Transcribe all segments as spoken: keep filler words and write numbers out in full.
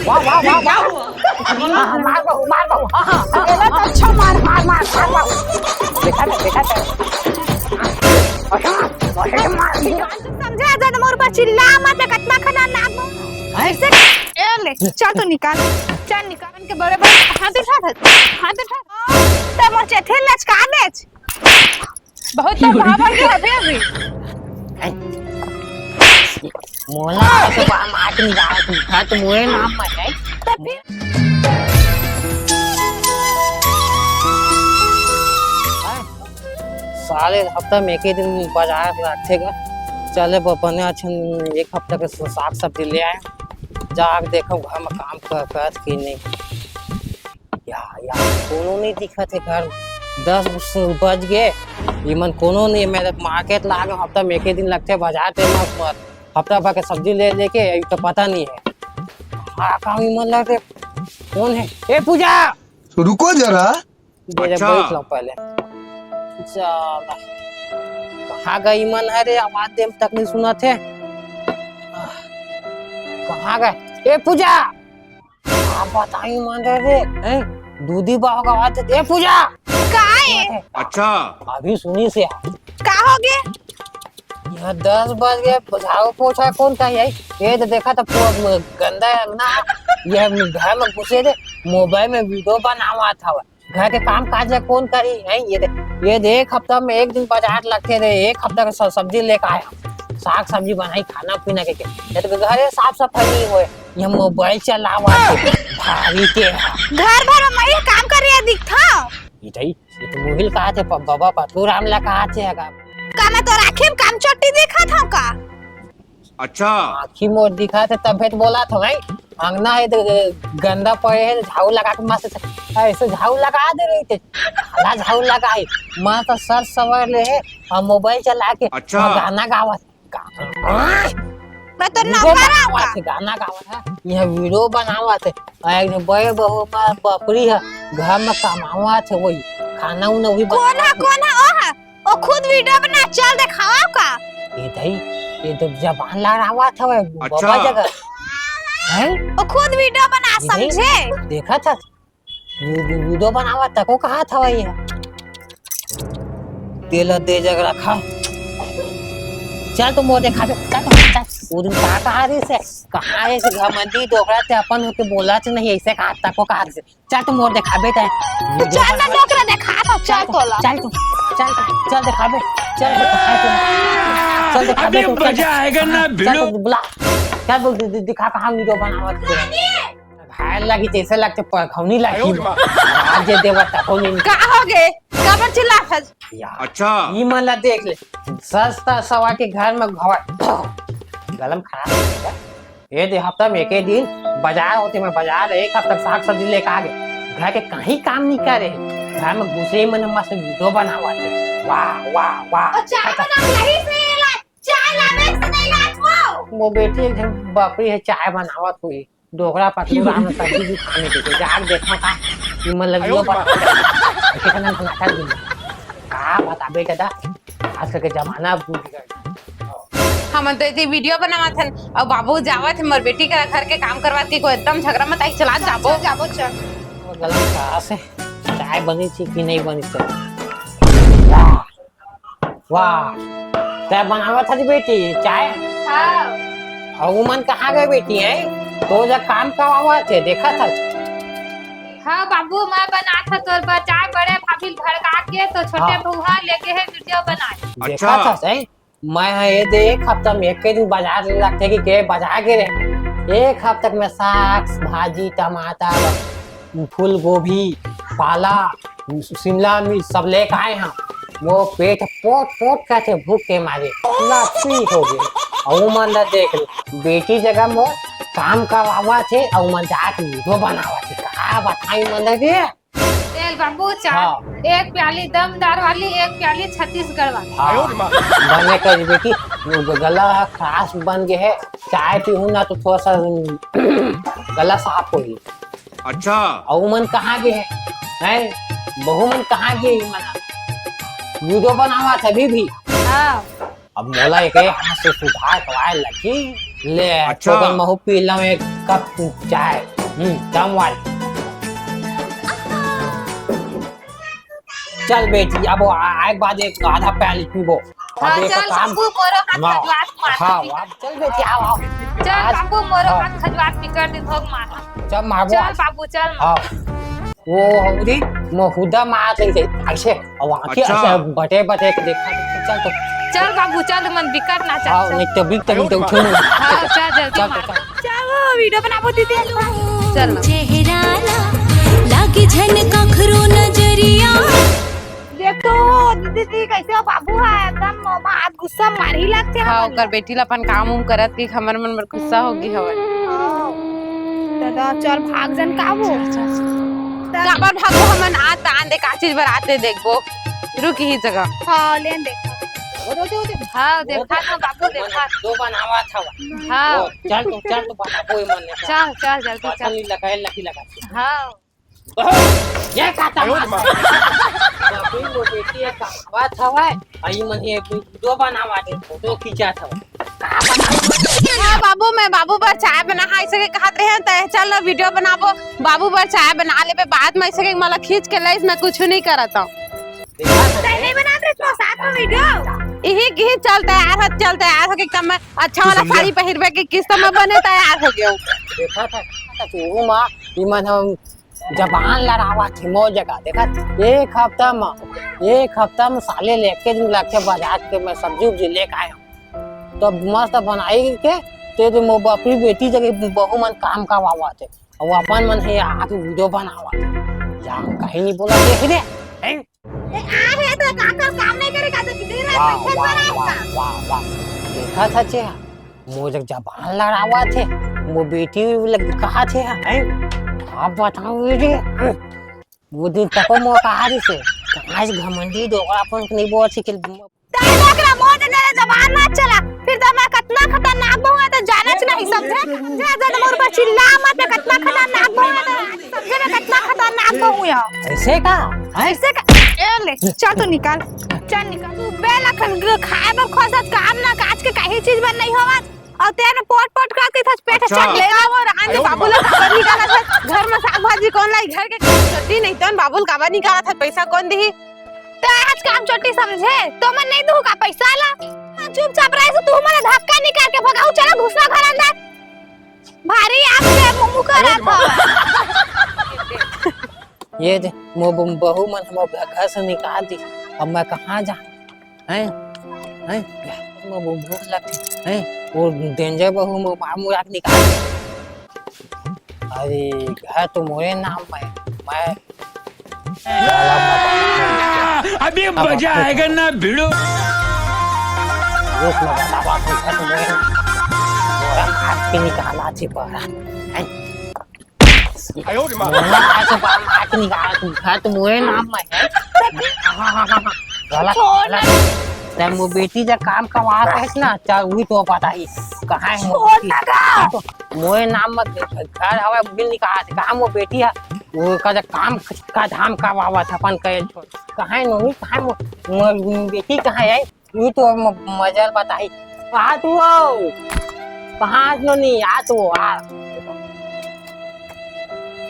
वाह, वाह, वाह, वाह। हाँ, हाँ, मार बहू, मार बहू। हाँ, हाँ, हाँ। एला तो अच्छा मार, मार, मार, मार, मार। देखा था, देखा था। अरे, अरे, मार दिया। समझे, जब मोर पर चिल्ला मत, कतना खतरनाक बा। हैं? ऐसे, ए ले, चल तो निकाल, चल निकाल। के बड़े बड़े हाथ उठा था, हाथ उठा। तो मोर चेथे लचका देच। बहुत तो भावल के हबे अभी। मोला से बा मार के निकाल तू। हाँ, तो मोरे नाम में है। तो फिर साले हफ्ता में एक ही दिन बाजार रखथे गा। चले ब-, बने अच्छन एक हफ्ता के स-, साग सब्जी ले आए। जाके देखो घर में काम कर, करत कि नहीं। या, या, कोनो नहीं दिखत हे घर। दस बज गे, इमन कोनो नहीं। मैं मार्केट ला गे, हफ्ता में एक ही दिन लगथे बाजार ते, मैं हफ्ता भर के सब्जी ले लेके, ये तो पता नहीं है। हाँ, काम इमन लगथे। कौन है? ए पूजा! रुको जरा। दे दे, अच्छा। बैठ लो पहले। चल, कहाँ गई मन है रे? आवाज दे तक नहीं सुनत हे। कहाँ गए? ए पूजा, आप बताई मन रे, हैं? दूधी बा होगा आवाज दे। ए पूजा, का है? अच्छा। अभी सुनी से। का हो गए? यह दस बज गए, झाड़ू पोछा कौन का है? ये तो देखा था, पूरा गंदा है ना। यह घर में घुसे थे, मोबाइल में वीडियो बनावा था। घर के काम काज ला कौन करी, हैं? ये दे, ये दे, एक हफ्ता में एक दिन बाजार लगथे रे, एक हफ्ता के स-, सब्जी लेके आया, साग सब्जी बनाई, खाना पीना के, के। ये तो घरे साफ सफाई नहीं होए, ये मोबाइल चलावा थे, भारी के। घर भर में मैं काम कर रही है, दिखता। ये तो, ये तो मुहिल कहा थे, प-, बाबा पतलू राम ला कहा थे, अगर का मैं तो राखी में काम चोटी दिखा था का? अच्छा। आँखी मोर दिखा थे, तभे तो बोला था भाई। अंगना है तो गंदा पड़े है, झाड़ू लगा के मस्त से, ऐसे झाड़ू लगा दे रही थे। काला झाड़ू लगाई, मैं तो सर सवर ले है और मोबाइल चला के अच्छा। और गाना गावत। गा-, मैं तो वीडियो नौकर बनावत आऊंगा। है, गाना गावत है, यह वीडियो बनावत है। और एक बड़े बहू माँ बपरी है, घर में कमावत है, वही खाना उना वही कौन है, बनावत है। कौन है? ओ है, ओ खुद वीडियो बना, चल देखावा का। ए दई, ये तो जबान लड़ावत हवे, अच्छा। बाबा जगह। हैं? ओ खुद वीडियो बना, ये दई, समझे? देखा था, ये वी-, वीडियो बनावा तको कहा था ये। तेला दे जग रखा। चल तो मोर देखा दे, चल तो, चल। वो दिन कहा, कहा रही से, कहा है से घमंडी डोकरा ते अपन होके बोला से नहीं, ऐसे कहा तको कहा रही से। चल, तू मोर देखाबे तै। तू चल ना, डोकरा देखा तो, चल चल, तोला। चल तू, चल तू, चल देखाबे, चल देखाबे तू। चल देखाबे अबे तू, चल। मजा आएगा ना, चल भिड़ो। तू बुला। चल बोल, दि-, दि-, दिखा कहाँ वीडियो बनावत है। घायल लगी, जैसे लगते परखौनी लगी। आयो रे माँ। आज जे देवा तको नहीं। का हो गे? काबर चिल्लात हस? यार, अच्छा। ई मन ला देख ले। सस्ता सवा के घर में घवा-, गलम खराब हो गया। ये दे हफ्ता में एके दिन बाजार होथे, मैं बाजार एक हफ्ता साग सब्जी लेके आ गे। घर के कहीं काम नहीं करे, घर में घुसे मन मस्त वीडियो बनावत हे। वाह, वाह, वाह। और चाय बना के रही से ला, चाय लावे से नहीं लात हो। वो बेटी एक झन बपरी है, चाय बनावत हुई। डोकरा पतलू राम सब्जी भी खाने के, जाके देखो का, कि मतलब अयो वीडियो बना। कितना घंटा दिन। का बताबे दादा, आजकल के जमाना अब हमन तो एती वीडियो बनावत हन, अउ बाबू जावत हे मोर बेटी करा घर के काम करवात, कि कोई एकदम झगड़ा मत आई, चला जाबो। चल, जाबो, चल। गलत कहा से चाय बनी थी कि नहीं बनी थी? वाह, वाह, तै बनावत हस बेटी चाय? हाँ। अउ मन कहाँ गए बेटी, हैं? तो जब काम करवावत हे, देखत हस? हाँ बाबू, मैं बनात हँव तोर बर चाय, बड़े भाभी भड़का के तो छोटे हाँ। बहू हा लेके हे वीडियो बनाए। देखत हस, हैं? मैं ह ये दे एक हफ्ता में एक दिन बाजार ले लगथे कि के बाजार गे रहे। एक हफ्ता में साग, भाजी, टमाटर, फूलगोभी, पाला, शिमला मिर्च सब लेके आए हँव। वो पेट पोट पोट करथे भूख के मारे, लपसी हो गे। अउ मन ला देख ले, बेटी जगह मोर काम करवावत हे, अउ मन जाके वीडियो बनावत हे। का बताई मन ला रे? तेल बाबू चाय, हाँ। एक प्याली दमदार वाली, एक प्याली छत्तीसगढ़ वाली। हाँ, बने कर बेटी, वो गला खराश बन गए है, चाय पीहूँ ना तो थोड़ा सा गला साफ होही। अच्छा। अउ मन कहाँ गे हे? हैं? बहू मन कहाँ गे हे? मन वीडियो बनावत हे अभी भी। हाँ। अब मोला एक हाथ से सुधार करवाए लगी। ले, अच्छा। तो महू पी लूँ एक कप चाय। हम्म, दम वाली। चल बेटी, अब आ-, आए के बाद एक आधा प्याली पीबो। अब हाँ, एक चल काम, बाबू, मोरो हाथ हाँ, खजवात मार हाँ, दे। अब चल बेटी, आओ, आओ। चल आज, बाबू, मोरो हाँ। हाथ खजवात बिकट दिन होग मार। चल मारबो चल आज। बाबू, चल मार। हाँ। वो हौरी महुदा मार रही है, ऐसे, और आंखें अच्छा। ऐसे बटे बटे के देखा, चल तो। चल बाबू, चल, मन बिकट ना, चल, हाँ, चल। नहीं तो बिक, तभी तो उठूं। हाँ, चल, जल्दी चल, मार। चल। चल, वो वीडियो बनाबो दीदी। चल ना। चेहरा ला लागे झन कखरो नजरिया। देख तो दीदी, कैसे हो बाबू है, एकदम हाथ गुस्सा मारही लगथे हाँ, हमन ओकर ला। बेटी ला अपन काम उम करत के हमर मन बर गुस्सा हो गे हवय। हाँ। दादा, चल भाग जन का वो। चल, चल, चल। काबर भागो हमन, आज तान दे का चीज बर आते देखबो। रुक ही जगह। हाँ, लेन देख। वो दे, दे, दे। हाँ, देखा था बाबू, देखा। दो बनावा था। हाँ। वो, चल तू, चल तू बनाबो ये मन ले। चल, चल, जल्दी पता चल। नहीं लगाए, लगी लगा। हाँ। ये का तमाशा? बाबू, वो बेटी एक कहावत हवय, अई मन ये वीडियो बनावा दे, फोटो खींचा था। हाँ, बाबू, मैं बाबू बर चाय बना, हाँ, ऐसे के कहत रहे, त चल ना वीडियो बनाबो, बाबू बर चाय बना लेबे, बाद में ऐसे के मला खींच के लाइस, मैं कुछ नहीं करत हूँ। देखा था तै नहीं बना रहे तो साथ में वीडियो? यही, यही चल तैयार हो, चल तैयार हो के कम अच्छा वाला साड़ी पहिरबे के किस्त में बने तैयार हो गयो। देखा था, देखा था, वो माँ, ये मन हम जबान लड़ावत हे मोर जगह। देखत, एक हफ्ता म, एक हफ्ता म साले लेके दिन लग के बाजार के मैं सब्जी उब्जी लेके आया हूँ। तो मस्त बनाई के, ते तो मोर बापरी बेटी जगह बहू मन काम करवावत हे। अउ अपन मन हे आके वीडियो बनावत हे। या कहीं नहीं बोला देख रे। हैं? ए, आ हे तो काम कर, काम नहीं करेगा तो किधर है? वाह, पैसे वाह, वाह, वाह, वाह। देखा था चे। मोर जग जबान लड़ावत हे, मोर बेटी लग कहा थे, हैं? आप बताओ ये रे, वो दिन तको मोर कहा थे, आज घमंडी डोकरापन के नहीं बोल सके। तै डोकरा मोर जग जबान मत चला, फिर तो मैं कितना खतरनाक बहू है तो जानच नहीं समझे, जा जा मोर पर चिल्ला मत, मैं कितना खतरनाक बहू है तो समझे, मैं कितना खतरनाक बहू है। ऐसे का? हैं? ऐसे का? ए ले, चल तू निकाल, चल निकाल। तू बेलखन खाए बर खोजत काम ना काज के कहीं चीज बर नहीं होवत। अउ तेन पोट पोट करत कहिथस पेट अच्छा। चट ले ना वो रहन दे बाबू ला काबर निकालत हस? घर में साग भाजी कौन लाई? घर के चट्टी नहीं तन बाबू ला काबर निकालत हस? पैसा कौन दिही? ते आज काम चट्टी समझे? तो मन नहीं दूँ का पैसा ला? चुपचाप रहे से तू मन धक्का निकाल के भगाऊ चला घुसना घर अंदर। भारी आग से मुँह मुँह करत हवा। ये दे, मो ब-, बहू मन हमर घर से निकाल दी, अब मैं कहाँ जा? हैं? हैं? मो ब-, भूख लगती, हैं? वो डेंजर बहू मो मार मुरा के निकाल दी। अरे, घर तो मोरे नाम में, मैं अभी मजा आएगा ना भिड़ू। रुक ना, बतावा, घर तो मोरे नाम, मोरा मार के निकाला थी बड़ा, हैं? आयो रे माँ। मोला आज बाल मार के निकाल, तू घर तो मोरे नाम में है। हाँ, हाँ, हाँ, हाँ। गलत, छोड़ ना। गलत। तै मोर बेटी जग काम करवा कहिस ना, चल, वही तो पता ही। कहाँ है मोर छोड़ बेटी? ना का। तो मोरे नाम में घर हवे, बिल निकाल दे। कहाँ मोर बेटी है? वो का जग काम का धाम करवावत अपन कहे छोड़। कहाँ है नोनी? कहाँ है मोर, मोर बेटी कहाँ है? ये तो म-, मजा बताई। आ तू हो। कहाँ आज नो नहीं? आ तू हो, आ।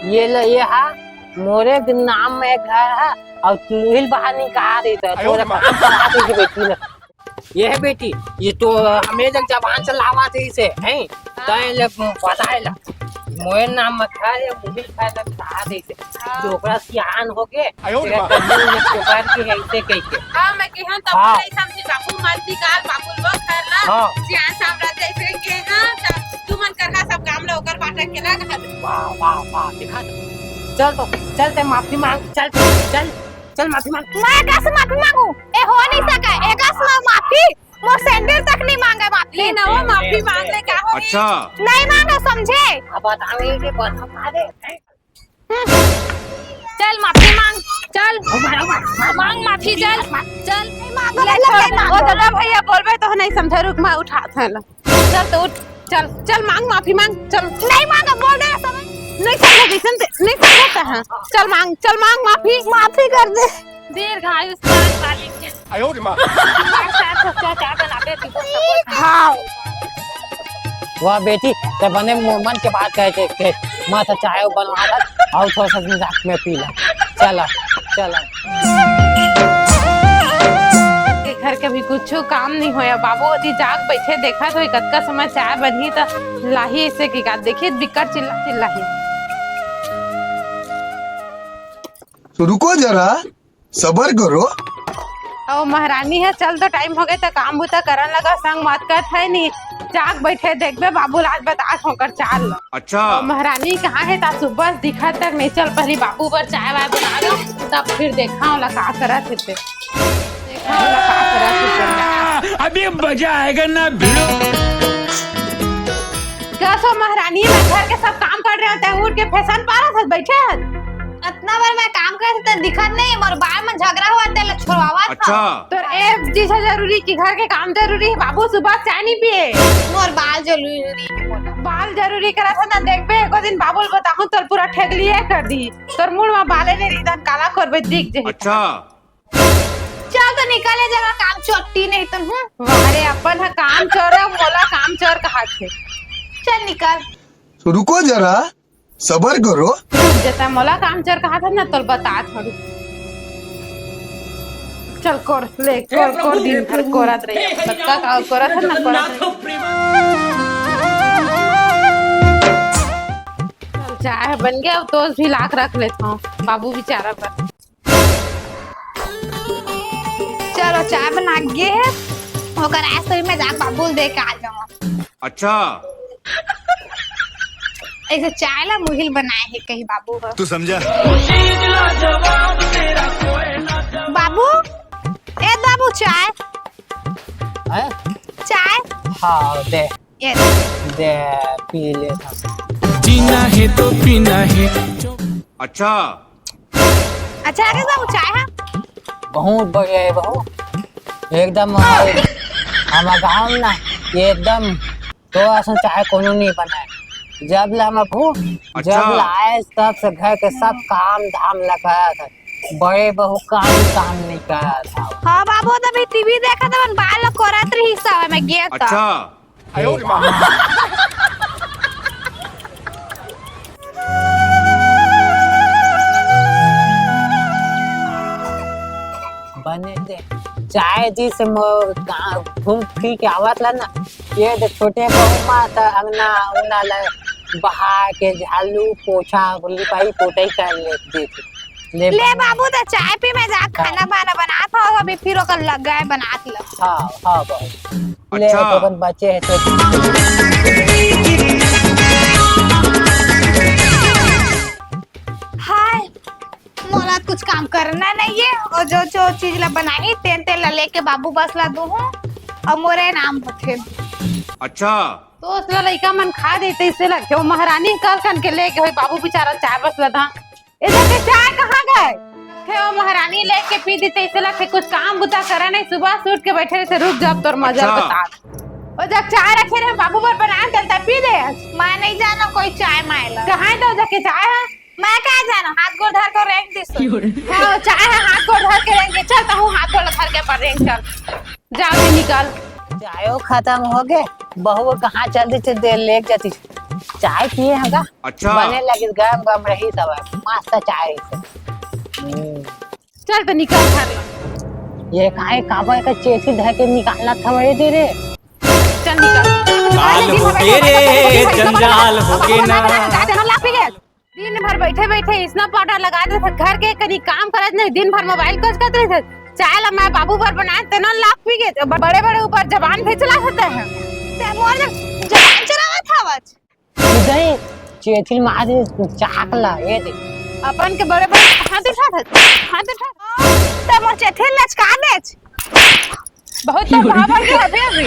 ये ले, ये हा, मोरे नाम में घर है, और तू ही बाहर निकाल दे तो, आयो तोरा रे माँ। काम करा दे बेटी ने। ये है बेटी, ये तो हमें जब जबान चलावा थे इसे, हैं? हाँ। तो ये ले, बताए ला। मोरे नाम में घर है, मोबिल खाए ला कहा दे इसे। हाँ। जो ओकरा सियान हो गए, आयो रे तेरा माँ। कन्नू ने पुकार के है इसे कह के। हाँ, मैं कहन तब हाँ। नहीं समझी, बाबू मत निकाल, बाबू लोग घर ला, हाँ। सियान सामराज जैसे के हाँ, सब तुमन कर हाँ, सब काम ला ओकर बाटा के ला कहा दे। वाह, वाह, वाह, दिखा दो। चल तो, चल ते माफी मांग, चल, चल, चल माफी मांग। मैं एका से माफी मांगू? ए हो नहीं सका, एका से माफी? मोर सैंडल तक नहीं मांगे माफी। ले ना वो माफी मांग ले, क्या हो गई? अच्छा। नहीं मांगे, समझे? अब बतावे के बता दे। चल माफी मांग, चल। मांग माफी, चल, चल। नहीं मांगो, ले मतलब छोड़, नहीं वो मांगो। दादा भैया बोलबे तो नहीं समझे, रुक मैं उठात है ला। चल तो उठ, चल, चल मांग माफी मांग, चल। नहीं मांगो, बोल दे समझ। नहीं समझे, जैसन ते, नहीं समझे ते, हाँ। चल मांग, चल मांग माफी। माफी कर दे। दीर्घायुष्मान वाली। आयो रे माँ। साथ हो क्या, क्या बनाबे तू तो सब। हाँ। वाह बेटी, ते बने मु-, मन के बात कहे के, के, मैं तो चाय बनवा ला, अउ थोड़ा सा मजाक में पी ला। चला, चला। के घर के भी कुछ काम नहीं होया। बाबू ओती जाग बैठे देखत होई, कतका समय चाय बनही त लाही से की का देखी, बिकट चिल्ला चिल्लाही। तो रुको जरा, सबर करो। अउ महारानी ह, चल तो टाइम हो गए, त काम बुता करन लगा, संग मात करत है नी, जाग बैठे देखबे, बाबू ला आज बतात हों ओकर चाल ल। अच्छा। अउ महारानी कहाँ है, ता सुबह से दिखत तक नहीं, चल पहली बाबू बर चाय वाय बना लो, तब फिर देखा ओला का करत है ते। देखा ओला का करत है ते। अभी मजा आएगा ना भिड़ो। कस हो महारानी, मैं घर के सब काम कर रहे हो, तै उठ के फैशन पारत हस, बैठे हस। अतना बार मैं काम करत हस, तै दिखत नहीं, मोर बाल में झगरा हुआ, तेला छोड़वावत हस। अच्छा। तोर ए चीज ह जरूरी कि घर के काम जरूरी है? बाबू सुबह चाय नहीं पिए। मोर बाल जरूरी है मोला। बाल जरूरी करत है ना, देखबे एको दिन बाबू ल बताहूं, तोर पूरा ठेगलिए कर दी। तोर मुड़ में बाले नहीं रही, काला करबे, दिख जे। अच्छा। चल तो निकल, ए जगह काम चोट्टी नहीं तो हूँ। वाह रे, अपन ह काम चोर है, मोला काम चोर कहा थे। चल निकल। तो रुको जरा, सबर करो। रुक जता, मोला काम चोर कहा था ना, तोल बता था। चल कोर, ले कोर, कोर दिन भर कोरत रही। कतका का कोरत है ना, कोरत रही। चल, चाय बन गया, अब तो भी लाख रख लेता हूँ बाबू बेचारा पर। चलो, चाय बना गे हे, ओकर आइसक्रीम में जाके बाबू ल दे के आ जाओ। अच्छा। ऐसे चाय ला मुहिल बनाए हे कहीं बाबू हो। तू समझा? बाबू, ए बाबू, चाय। हैं? चाय। हाँ, दे। ये दे, पी ले। जीना है तो पीना है। अच्छा। अच्छा लगे बाबू चाय है? बहुत बढ़िया है बाबू, एकदम। हमारे गांव में ना, ये एकदम तो ऐसा चाय कोनो नहीं बनाए। जब ले हम बाबू, अच्छा। जब ले आए तब से घर के सब काम धाम लगा था, बड़े बहू काम काम नहीं करा था। हाँ बाबू, तभी टीवी देखा था, मन बाल कोरत रही सब में गे था। अच्छा। बने दे। चाय जी से मो-, का-, घूम फिर के आवत ला ना, ये दे छोटे बहू मा त अंगना उंगना ला बहा के झालू पोछा लिपाई पोताई कर ले देती। ले ले बना। बाबू, त चाय पी, मैं जा खाना बाना बनात हव, अभी फिर ओकर लग गए बनात ल। हाँ, हाँ बाबू। ले अच्छा। तो अपन बचे है तो। हाय, मोला कुछ काम करना नहीं है, और जो जो चीज ला बनाही तेन तेन ला लेके बाबू बस ला दूहूं, और मोरे नाम होथे। अच्छा। तो उसला लइका मन खा देते, इससे लगथे वो महारानी कल कन के लेके होई बाबू बेचारा चाय बस ला दा। ए जग के चाय कहाँ गए? थे वो महारानी लेके पी दी, तइसे लगथे कुछ काम बुता करा नहीं, सुबह से उठ के बैठे रहिथे। रुक जा, तोर मजा अच्छा। बता। ओ जग चाय रखे रहे बाबू बर बनाए, चलता पी दे। मैं नहीं जाना कोई चाय मायला। कहाँ है तो जग के चाय है? मैं क्या जाना, हाथ गोड़ धर के रेंग दिस। हाँ, चाय है, हाथ गोड़ धर के रेंग दे। चल, तहूँ हाथ गोड़ धर के पर रेंग चल। जाओ जी, निकाल। चायो खत्म हो गे, बहू कहाँ चल दी, चल दे, लेके जाती। चाय पिए हगा? अच्छा। बने लगिस, गरम गरम रही सब, मस्त चाय से। हम्म। चल तो निकाल घर ला। ये काहे काबर का चेथी धर के निकालना था मेरे दे रे। चल निकाल। काल हो गे रे, जंजाल हो गे ना। चाय देना लाग पी गया। दिन भर बैठे बैठे इसना पाउडर लगा देथे, घर के कनी काम करत नहीं, दिन भर मोबाइल कोचकत रहिथे। चाय ला मैं बाबू बर बनाए, तेनो लाख पी गे, बड़े बड़े ऊपर जबान भी चला सकते हैं। ते मोर जब जबान चलावत हवच। नहीं, चेथिल मार दे, चाक ला, ये दे। अपन के बड़े बड़े हाथ उठा था, हाथ उठा। ते मोर चेथिल लचका देच। बहुत तो भाव बढ़ गया अभी, अभी।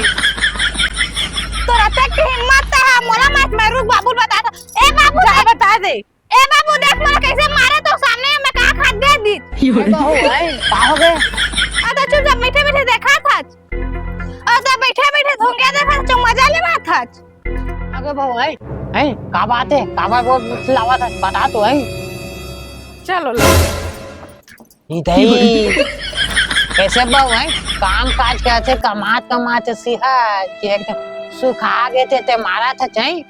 तोर अतेक के हिम्मत त है, मोला मत मार, रुक, बाबू ल बता दो। ए बाबू, जा बता दे। ए बाबू, देख मोला कैसे मारे, तो सामने में का खात दे दी। ए बहू, ए, का हो गए? आ तो चुपचाप बैठे बैठे देखा था। आ तो बैठे बैठे धुंगिया देखा था, मजा लेवा था। अगे बहू, ए, ए, का बात है? काबर वो लावा था, बता तो, ए। चलो लो। ई दई। कैसे बहू है? काम काज कैसे कमात कमात सिहा कि एकदम सुखा गे ते, ते मारा था चाही।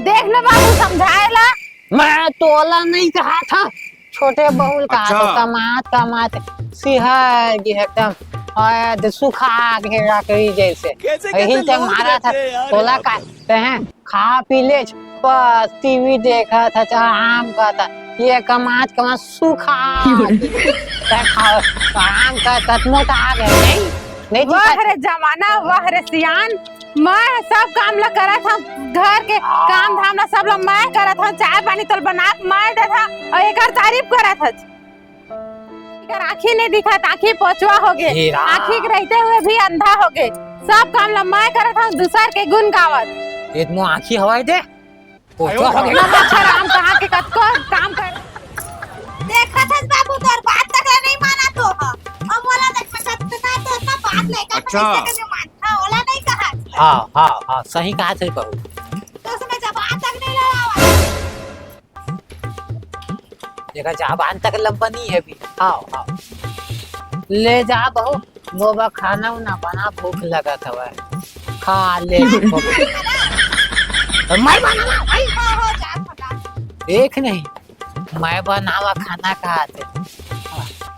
देख न बाबू, समझाए ला। मैं तोला नहीं कहा था, छोटे बहू ल कहा अच्छा। था, कमात कमात सिहर गे एकदम, और सुखा गे लकड़ी जैसे। कैसे, कैसे यही ते लोग मारा था, रहते हैं यार तोला यहाँ का पे। ते हैं, खा पी ले, बस टीवी देखत हच, आराम करत हच, ये कमात कमात सुखा गे। ते खा, आराम करत हच, मोटा गे, नहीं? नहीं वाह दिखत? रे जमाना, वाह रे सियान, मैं सब काम ला करत हंव, घर के काम धाम ला सब ला मैं करत हंव, चाय पानी तोल बना के मैं देत हंव, अउ एकर तारीफ करत हच। एकर आँखी नहीं दिखत, आँखी पोचवा हो गे, हे राम। आँखी के रहते हुए भी अंधा हो गे, सब काम ला मैं करत हंव, दूसर के गुण गावत। ये तो आँखी हवाई दे, पोछा हो गया। नमक हराम कहाँ के कतको काम कर। देखत हस बाबू, तोर बात तक ले नहीं माना तो ह। अब मोला देख सकत ना तो इतना बात नहीं कर अच्छा। सकते के मानता, ओला नहीं कहा। हाँ, हाँ, हाँ, सही कहा थे बहू। तो उसमें जबान तक नहीं लड़ावा। देखा, जबान तक लंबा नहीं है अभी। हाँ, हाँ। ले जा बहू, वो बा खाना उना बना, भूख लगत हवय, खा ले। मैं बनावा भाई। हो, हो, जा, फटा। देख नहीं, मैं बनावा खाना खाते।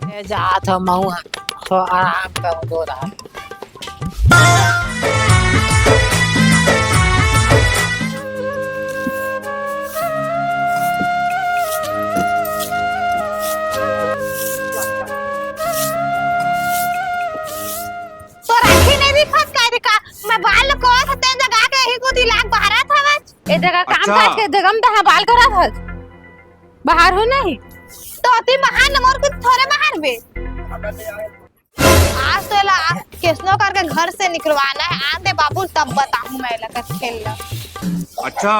ले जात हव, महू ह, सो आराम करूँ दो रात। तोर आँखी नहीं दिखत का रे का? मैं बाल कोस तें जगा के यही कोती लाग बहारत हवच। ए जगह काम अच्छा। काज के जगह में तहाँ बाल करत हच। बाहर हो नहीं? तो अति महान न मोर कुछ थोड़े महान बे। आज तो एला केसनो करके घर से निकलवाना है। आन दे बाबू, तब बताहूँ मैं एला का खेल ला। अच्छा।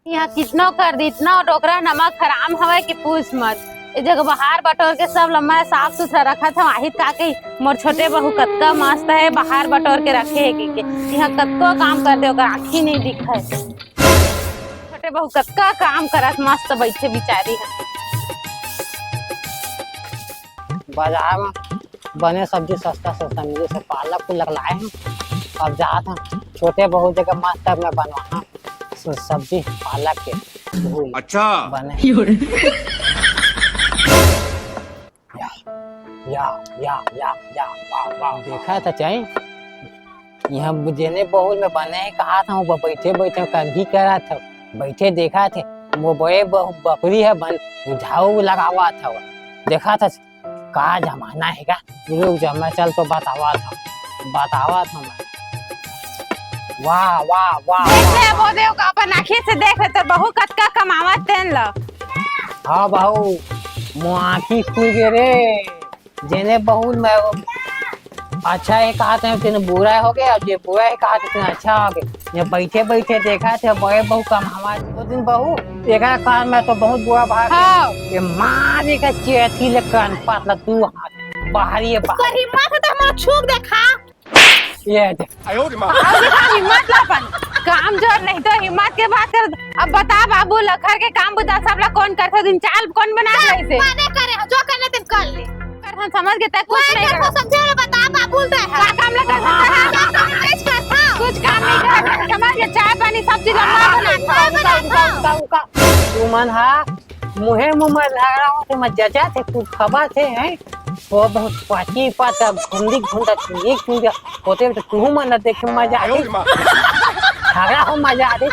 यहाँ कितनो कर दी, इतना डोकरा नमक हराम हवय कि पूछ मत। ए जगह बहार बटोर के सब ला मैं साफ सुथरा रखत हव। आहित का कही, मोर छोटे बहू कतका मस्त है, बहार बटोर के रखे है कि के। यहाँ कतको काम कर दे, ओकर आँखी नहीं दिखय। छोटे बहू कतका काम करत, मस्त बैठे बिचारी ह। बाजार में बने सब्जी सस्ता सस्ता मिले से पालक पुलक लाए हैं। अब जात हैं, छोटे बहू जगह मस्त मैं बनवाना स-, सब्जी पालक के झोल अच्छा। बने। या, या, या, या, या, वाह, वाह, देखा था चाहे? यहाँ जेने बहू में बने है, कहा था, वो बैठे, बैठे कंघी करा था, बैठे देखा थे, वो बड़े बहू बकरी है, बन, झाड़ू लगावा था, वो देखा था, का जमाना है का? रुक जा, मैं चल तो बतावा था, बतावा था मैं। वाह, वाह, वाह, देख वाह, ले, वाह। वो देख, अपन आँखी से देख ले, तोर बहू कतका कमावत तेन ल। हाँ बहू, मोर आँखी खुल गे रे। जेने बहू मैं अच्छा है कहा थे, तेने बुरा हो गया, और जे बुरा है कहा थे, तेने अच्छा हो गया। ये बैठे बैठे देखा थे, बड़े बहू कमावत, वो दिन बहू, एक कार में तो बहुत बुरा भाग हाँ। ये मारे का चेथी ले कान पातला तू हाथ बाहरी है बाहर। तोर हिम्मत है तो हमारा छूक देखा। ये दे। आयो रे माँ। अरे हाँ, हिम्मत ला अपन। काम जोर नहीं तो हिम्मत के बात कर। अब बता बाबू, लखर के काम बुता सब ला कौन करथे? दिन चाल कौन बना रहे थे? माने करे हो, जो करने तेन कर ले। कर हम समझ गए, तय कुछ कोई नहीं कर कर। को समझे रे, बता बाबू दे है। का काम ला कर सकता है? क्या काम नहीं करता? कुछ काम नहीं करता। समझ गए, चाय पानी सब चीज हम हाँ, बना हाँ, देते हैं। हाँ, रुका, रुका, रुका, रुका। तू मन हा मुहे मुँह में लहरावत हे, मैं जजा थे, कुछ खबर थे, हैं? वो बहुत पाची पाता, घुंडी घुंडा, एक घुंडा होते तो तू मन देखे मजा आते। झगड़ा हो मजा आते,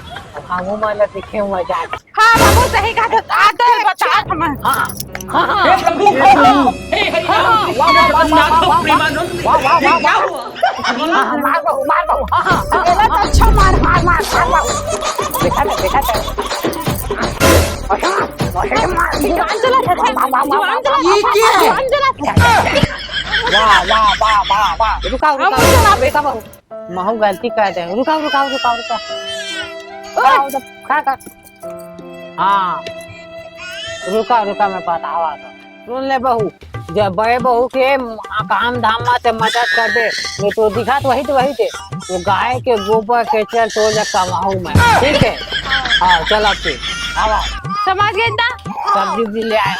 हम मन देखे मजा आते। हाँ, बाबू सही कहा तो, आ तो बता हम। हाँ, हाँ, हाँ। हे प्रभु, हे प्रभु, हे हरि राम, हाँ, कृष्ण वाह, वाह, वाह, जगन्नाथ, वाह, वाह, प्रेमानंद, वाह, वाह, ये वाह, क्या वाह। हुआ? हाँ, हाँ, मार बहू, मार बहू, हाँ, हाँ, हाँ। ये तो अच्छा मार, मार, मार, मार बहू। देखा था, देखा था। अच्छा, अच्छा, मार। जुबान चला था, वाह, वाह, वाह, जुबान चला था, ये क्या है? जुबान चला था। वाह, वाह, वाह, वाह, वाह। रुका, रुका, हम रुका, चला रुका बहू। महू गलती कर दे। रुका, रुका, रुका, रुका। ओए। खड़ा हो जा, खड़ा कर। हाँ, रुका, रुका, मैं बतावा तो। सुन ले बहू, जब बड़े बहू के म-, काम धाम में से मदद कर दे, नहीं तो दिखा तो वही तो, वही थे। वो गाय के गोबर के चल तो जा कमाऊ मैं, ठीक है? हाँ, चल अब फिर, आवा। समझ गए ना? सब्जी उब्जी ले आए।